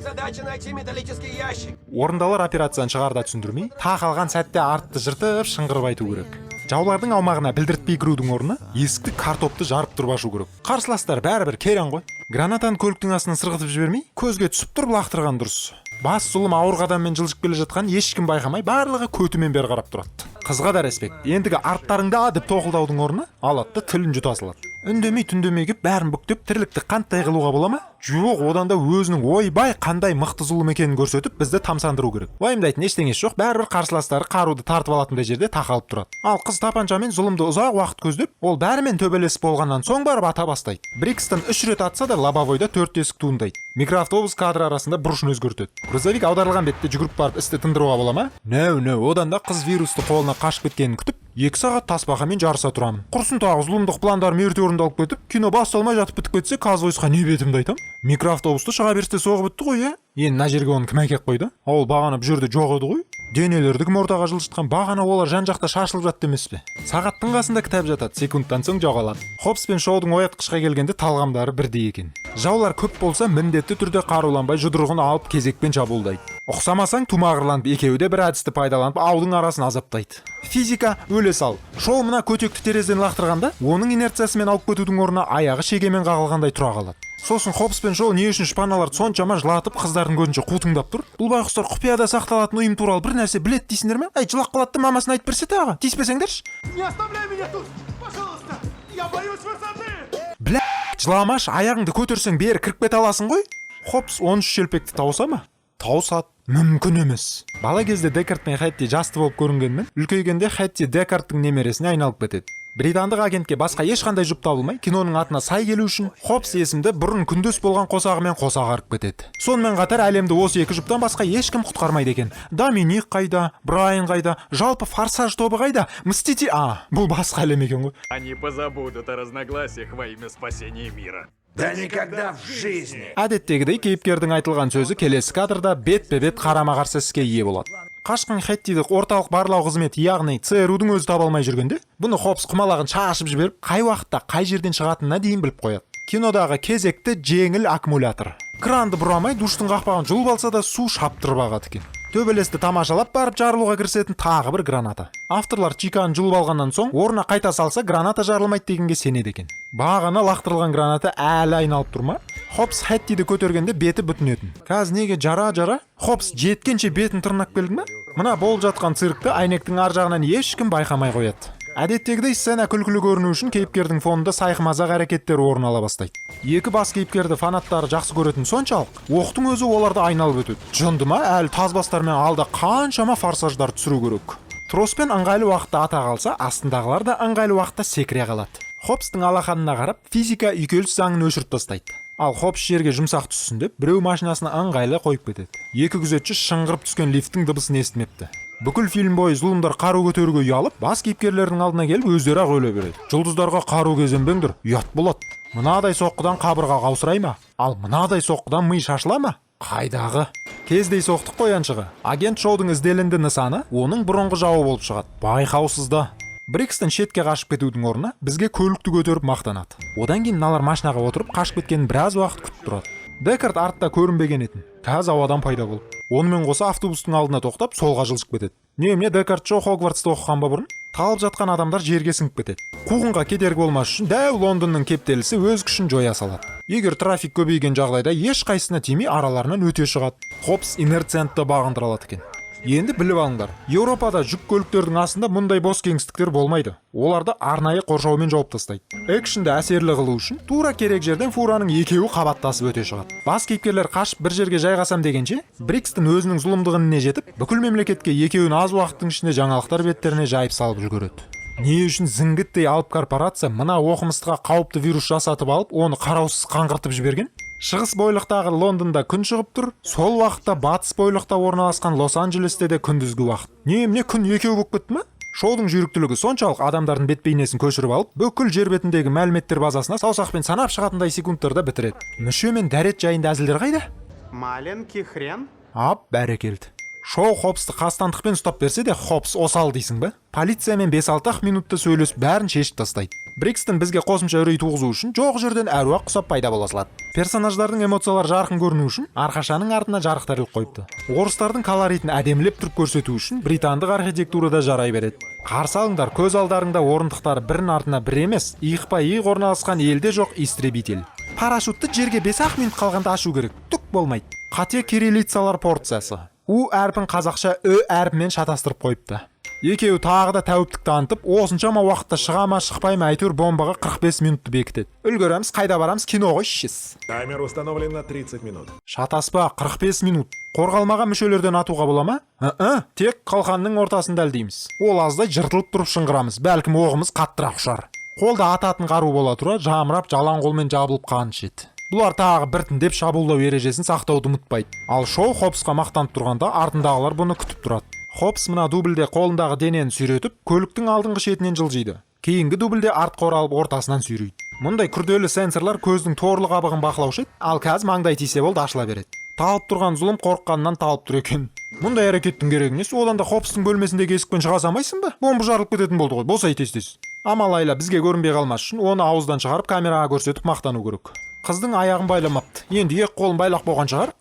Задача — найти металлический ящик. Орындалар операцияны шығарда түсіндірмей, тақалған сәтте артты жыртып, шыңғырып айту керек. Жаулардың аумағына білдіртпей кірудің орнына есікті картопты жарып тұрып ашу керек. Қарсыластар бәрібір керең ғой. Гранатаны көліктің астынан сырғытып жібермей, көзге түсіп тұрып лақтырған дұрыс. Бас зұлым ауыр қадаммен жылжып келе жатқан ешкім байқамай, барлығы көтімен бері қарап тұрады. Қызға да респект. Ендігі «Арттарыңда!» деп тоқылдаудың орнына алады да, тілін жұта салады. Үндемей түндемей кеп, бәрін бүктеп, тірлікті қанттай қылуға бола ма? Жоқ, одан да өзінің ойбай қандай мықты зұлым екенін көрсетіп, бізді тамсандыру керек. Уайымдайтын ештеңесі жоқ, бәрібір қарсыластары қаруды тартып алатындай жерде тақалып тұрады. Ал қыз тапаншамен зұлымды ұзақ уақыт көздеп, ол бәрімен төбелесіп болғаннан соң барып ата бастайды. Брикстон үш рет атса да, лобовойда төрт тесік туындайды. Микроавтобус кадр арасында бұрышын өзгертеді. Грузовик аударылған бетте жүгіріп барып, істі тындыруға бола ма? Нәу, нәу, одан да қыз вирусты қолына қашып кеткенін күтіп, 2 сағат тасбақамен жарыса тұрамын. Құрсын, тағы зұлымдық пландарым ерте орындалып кетіп, кино басталмай жатып бітіп кетсе, Казвойсқа не бетімді айтам? Микроавтобусты шыға берісте соғып өтті ғой, иә? Енді мына жерге оны кім әкеліп қойды? Ол бағана бұл жерде жоқ еді ғой. Денелерді кім ортаға жылжытқан? Бағана олар жан жақта шашылып жатты емес пе? Сағаттың қасында кітап жатады, секундтан соң жоғалады. Хоббс пен Шоудың оятқышқа келгенде талғамдары бірдей екен. Жаулар көп болса, міндетті түрде қаруланбай, жұдырығын алып, кезекпен шабуылдайды. Ұқсамасаң, тумағырланып, екеуі де бір әдісті пайдаланып, аудың арасын азаптайды. Физика өле сал. Шоу мына көтекті терезеден лақтырғанда, оның инерциясымен алып кетудің орнына аяғы шегемен қағылғандай тұра қалады. Сосын Хоббс пен Шоу не үшін шпаналарды соншама жылатып, қыздардың көзінше қутыңдап тұр? Бұл байғұстар құпияда сақталатын ұйым туралы бір нәрсе біледі дейсіңдер ме? Әй, жылап қалады да, мамасына айтып берсе тағы. Тиіспесеңдерші. Не оставляй меня тут! Пожалуйста! Я боюсь высоты! Бля, жыламашы, аяғыңды көтерсең, бері кіріп кете аласың ғой. Хоббс 13 шелпекті тауыса ма? Тауысады. Мүмкін емес. Бала кезде Декарт пен Хэтти жасты болып көрінгенмен, үлкейгенде Хэтти Декарттың немересіне айналып кетеді. Британдық агентке басқа ешқандай жұп табылмай, киноның атына сай келу үшін Хоббс есімді бұрын күндес болған қосағымен қоса қарып кетеді. Сонымен қатар әлемді осы екі жұптан басқа ешкім құтқармайды екен. Доминик қайда? Брайан қайда? Жалпы «Форсаж» тобы қайда? Мститель? А, бұл басқа әлем екен ғой. Они позабудут о разногласиях во имя спасения мира. Да никогда в жизни! Әдеттегідей, кейіпкердің айтылған сөзі келесі кадрда бетпе-бет қарама-қарсы іске ие болады. Қашқын Хеттиді орталық барлау қызметі, яғни ЦРУ-дың өзі таба алмай жүргенде, бұны Хоббс құмалағын шашып жіберіп, қай уақытта қай жерден шығатынына дейін біліп қояды. Кинодағы кезекті жеңіл аккумулятор. Кранды бұрамай, душтың қақпағын жұлып алса да, су шаптырып ағады екен. Төбелесті тамашалап барып жарылуға кірісетін тағы бір граната. Авторлар чеканы жұлып алғаннан соң орнына қайта салса, граната жарылмайды дегенге сенеді екен. Бағана лақтырылған граната әлі айналып тұр ма? Хоббс Хеттиді көтергенде беті бүтін етін. Қазір неге жара жара? Хоббс жеткенше бетін тырнап келді ма? Мына болып жатқан циркті әйнектің ар жағынан ешкім байқамай қояды. Әдеттегідей, сцена күлкілі көріну үшін кейіпкердің фонында сайқымазақ әрекеттер орын ала бастайды. Екі бас кейіпкерді фанаттары жақсы көретін соншалық, оқтың өзі оларды айналып өтеді. Жынды ма? Әлі тазбастармен алда қаншама форсаждар түсіру керек. Троспен ыңғайлы уақытта ата қалса, астындағылар да ыңғайлы уақытта секіре қалады. Хоббстың алақанына қарап, физика үйкеліс заңын өшіріп тастайды. Ал Хоббс жерге жұмсақ түссін деп, біреу машинасына ыңғайлы қойып кетеді. Екі күзетші шыңғырып түскен лифттің дыбысын естімепті. Бүкіл фильм бойы зұлымдар қару көтеруге ұялып, бас кейіпкерлердің алдына келіп, өздері ақ өле береді. Жұлдыздарға қару кезенбеңдер, ұят болады. Мынадай соққыдан қабырға қаусырай ма? Ал мынадай соққыдан ми шашыла ма? Қайдағы? Кездейсоқтық қояншығы. Агент Шоудың ізделінді нысаны оның бұрынғы жауы болып шығады. Байқаусызда. Брикстон шетке қашып кетудің орнына бізге көлікті көтеріп мақтанады. Одан кейін мыналар машинаға отырып, қашып кеткенін біраз уақыт күтіп тұрады. Декарт артта көрінбеген етін. Қазір ауадан пайда болып. Онымен қоса автобустың алдына тоқтап, солға жылжып кетеді. Немене, Декарт Шоу Хогвартста оқыған ба бұрын? Талып жатқан адамдар жерге сіңіп кетеді. Қуғынға кедергі болмас үшін дәу Лондонның кептелісі өз күшін жоя салады. Егер трафик көбейген жағдайда, ешқайсысына тимей, араларынан өте шығады. Хоббс инерцияны да бағындыра алады екен. Енді біліп алыңдар. Еуропада жүк көліктердің астында мұндай бос кеңістіктер болмайды. Оларды арнайы қоршаумен жауып тастайды. Экшнді әсерлі қылу үшін тура керек жерден фураның екеуі қабаттасып өте шығады. Бас кейіпкерлер қашып бір жерге жайғасам дегенше, Брикстон өзінің зұлымдығын жетіп, бүкіл мемлекетке екеуін аз уақыттың ішінде жаңалықтар беттеріне жайып салып үлгереді. Не үшін зіңгіттей алып корпорация мына оқымыстыға қауіпті вирус жасатып алып, оны қараусыз қаңғыртып жіберген? Шығыс бойлықтағы Лондонда күн шығып тұр, сол уақытта батыс бойлықта орналасқан Лос-Анджелесте де күндізгі уақыт. Немене, күн екеу болып кетті ма? Шоудың жүйріктілігі соншалық, адамдардың бет бейнесін көшіріп алып, бүкіл жер бетіндегі мәліметтер базасына саусақпен санап шығатындай секундтарда бітіреді. Мүше мен дәрет жайында әзілдер қайда? Маленький хрен? Ап, бәрекелді. Шоу Хоббсты қастандықпен ұстап берсе де, Хоббс осал дейсің ба? Полициямен 5-6 ақ минутта сөйлесіп, бәрін шешіп тастайды. Брикстон бізге қосымша үрей туғызу үшін жоқ жерден әруақ құсап пайда бола салады. Персонаждардың эмоциялары жарқын көріну үшін арқашаның артына жарықтар іліп қойыпты. Орыстардың колоритін әдемілеп тұрып көрсету үшін британдық архитектурада жарай береді. Қарсы алыңдар, көз алдарыңда орындықтары бірінің артына бірі емес, иықпа иық орналасқан елде жоқ истребитель. Парашютті жерге 5-ақ минут қалғанда ашу керек, түк болмайды. Қате кириллицалар порциясы. У әрпін қазақша Ү әрпімен шатастырып қойыпты. Екеуі тағы да тәуіптік танытып, осыншама уақытта шыға ма, шықпай ма, әйтеуір бомбаға 45 минутты бекітеді. Үлгереміз, қайда барамыз, кино ғой шешесі. Таймер установлен на 30 минут. Шатаспа, 45 минут. Қорғалмаған мүшелерден атуға бола ма? Ы, тек қалқанның ортасында ілдейміз. Ол аздай жыртылып тұрып шыңғырамыз, бәлкім оғымыз қаттырақ ұшар. Қолда ататын қару бола тұра, жамырап жалаң қолмен жабылып қан ішеді. Бұлар тағы біртіндеп шабуылдау ережесін сақтауды ұмытпайды. Ал Шоу Хопсқа мақтанып тұрғанда, артындағылар бұны күтіп тұрады. Хопс мына дубльде қолындағы денені сүйретіп, көліктің алдыңғы шетінен жылжиды. Кейінгі дубльде артқа оралып, ортасынан сүйрейді. Мұндай күрделі сенсорлар көздің торлы қабығын бақылаушы еді, ал қазір маңдай тисе болды, ашыла береді. Талып тұрған зұлым қорыққанынан талып тұр екен. Мұндай әрекеттің керегі несі? Одан да Хопстың бөлмесіндегі есікпен шыға салмайсың ба? Бомба жарылып кететін болды ғой, босай тез тез. Амал айла, бізге көрінбей қалмас үшін оны ауыздан шығарып, камераға көрсетіп мақтану керек. Қыздың аяғын байламапты. Енді екі қолын байлап қойған шығар.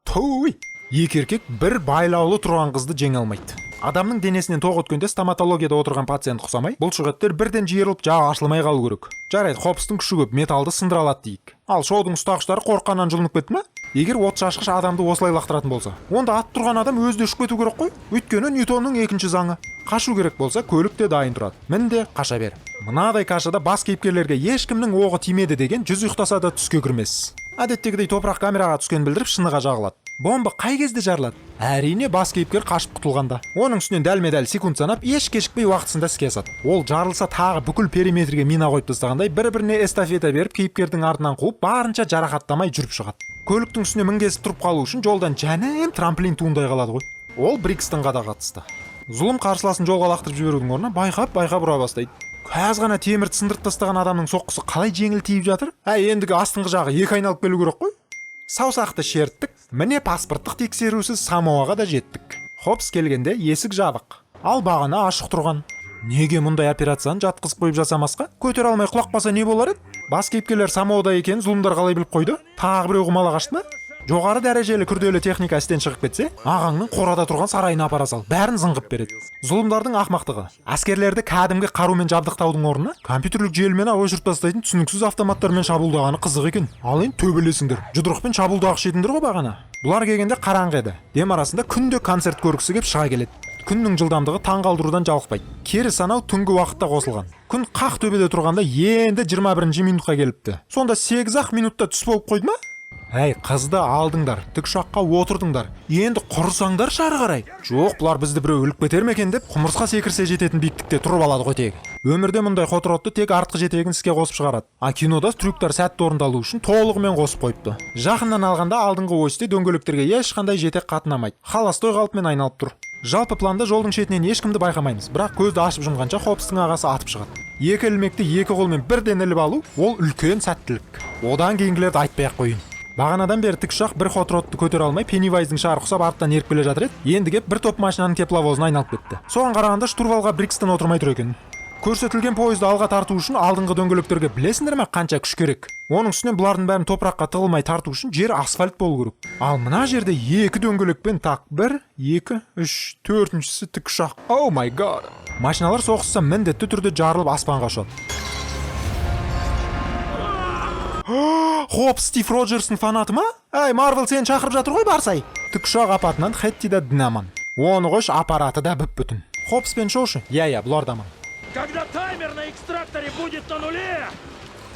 Туй! Екі еркек бір байлаулы тұрған қызды жеңе алмайды. Адамның денесінен тоқ өткенде стоматологияда отырған пациент құсамай, бұлшықеттер бірден жиырылып, жағы ашылмай қалу керек. Жарайды, Хопстың күші көп, металды сындыра алады дейік. Ал Шоудың ұстағыштары қорыққаннан жұлынып кетті ме? Егер от шашқыш адамды осылай лақтыратын болса, онда ат тұрған адам өзі де ұшып кету керек қой. Өйткені Ньютонның екінші заңы. Қашу керек болса, көлік те дайын тұрады. Мін де қаша бер. Мынадай кашада бас кейіпкерлерге ешкімнің оғы тимеді деген жүз ұйықтаса да түске кірмес. Әдеттегідей топырақ камераға түскен білдіріп, шыныға жағылады. Бомба қай кезде жарылады? Әрине, бас кейіпкер қашып құтылғанда. Оның үстінен дәлме-дәл секунд санап, еш кешікпей уақытысында іске асады. Ол жарылса, тағы бүкіл периметрге мина қойып тастағандай, бір-біріне эстафета беріп, кейіпкердің артынан қуып, барынша жарақаттамай жүріп шығады. Көліктің үстіне мінгесіп тұрып қалу үшін жолдан жәнім трамплин туындай қалады ғой. Ол Брикстонға да қатысты. Зұлым қарсыласын жолға лақтырып жіберудің орнына байқап-байқап ұра бастайды. Қазір ғана темірді сындырып тастаған адамның соққысы қалай жеңіл тиіп жатыр? Әй, ендігі астыңғы жағы екі айналып келу керек қой. Саусақты шерттік, міне, паспорттық тексерусіз Самоаға да жеттік. Хопс келгенде есік жабық, ал бағана ашық тұрған. Неге мұндай операцияны жатқызып қойып жасамасқа? Көтере алмай құлап қалса не болар еді? Бас кейіпкерлер Самоада екенін зұлымдар қалай біліп қойды? Тағы біреу құмалақ ашты ма? Жоғары дәрежелі күрделі техника істен шығып кетсе, ағаңның қорада тұрған сарайына апара сал, бәрін зыңғып береді. Зұлымдардың ақмақтығы. Әскерлерді кәдімгі қарумен жабдықтаудың орнына компьютерлік желімен ақ өшіріп тастайтын түсініксіз автоматтармен шабуылдағаны қызық екен. Ал енді төбелесіңдер. Жұдырықпен шабуылдағыш едіңдер ғой бағана. Бұлар келгенде қараңғы еді. Дем арасында күнде концерт көргісі кеп шыға келеді. Күннің жылдамдығы таң қалдырудан жалықпайды. Кері санау түнгі уақытта қосылған. Күн қақ төбеде тұрғанда енді 21 минутқа келіпті. Сонда 8-ақ минутта түс болып қойды ма? Әй, қызды алдыңдар, тікұшаққа отырдыңдар. Енді құрысаңдаршы ары қарай. Жоқ, бұлар бізді біреу іліп кетер ме екен деп, құмырсқа секірсе жететін биіктікте тұрып алады ғой тегі. Өмірде мұндай хотродты тек артқы жетегін іске қосып шығарады. А кинода трюктар сәтті орындалу үшін толығымен қосып қойыпты. Жақыннан алғанда алдыңғы осьте дөңгелектерге ешқандай жетек қатынамайды. Холостой қалпымен айналып тұр. Жалпы планда жолдың шетінен ешкімді байқамаймыз, бірақ көзді ашып жұмғанша Хопстың ағасы атып шығады. Екі ілмекті екі қолмен бірден іліп алу ол үлкен сәттілік. Одан кейінгілерді айтпай ақ қояйын. Бағанадан бері тікұшақ бір хотродты көтере алмай, Пеннивайздың шары құсап арттан еріп келе жатыр еді. Енді кеп бір топ машинаның тепловозына айналып кетті. Соған қарағанда штурвалға Брикстон отырмай тұр екен. Көрсетілген пойызды алға тарту үшін алдыңғы дөңгелектерге білесіңдер ме қанша күш керек? Оның үстінен бұлардың бәрін топыраққа тығылмай тарту үшін жер асфальт болу керек. Ал мына жерде екі дөңгелекпен так бір, екі, үш, төртіншісі тікұшақ. Oh my God! Машиналар соғысса, міндетті түрде жарылып аспанға ұшады. Хоп, Стив Роджерстің фанаты ма? Әй, Марвел сені шақырып жатыр ғой, барсай. Тікұшақ апатынан Хетти да дін аман. Оны қойшы, аппараты да бүп-бүтін. Хопс пен Шоушы? Иә, иә, бұлар да аман. Когда таймер на экстракторе будет на нуле,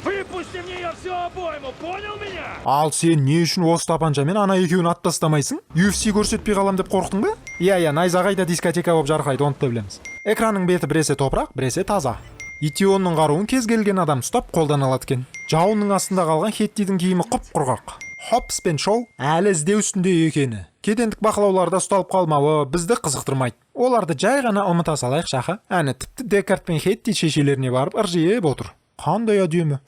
выпусти в нее всю обойму, понял меня? Ал сен не үшін осы тапаншамен ана екеуін атып тастамайсың? UFC көрсетпей қалам деп қорықтың ба? Иә, иә, найзағай да дискотека болып жарқырайды, оны да білеміз. Экранның беті біресе топырақ, біресе таза. Итионның қаруын кез келген адам ұстап қолдана алады екен. Жауынның астында қалған Хеттидің киімі құп құрғақ. Хопс пен Шоу әлі іздеу үстінде екені, кедендік бақылауларда ұсталып қалмауы бізді қызықтырмайды. Оларды жай ғана ұмыта салайық шаха. Әні, тіпті Декард пен Хетти шешелеріне барып ыржиып отыр. Қандай әдемі.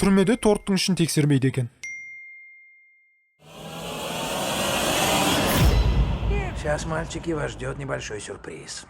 Түрмеде торттың ішін тексермейді екен. Сейчас, мальчики, вас ждет небольшой сюрприз.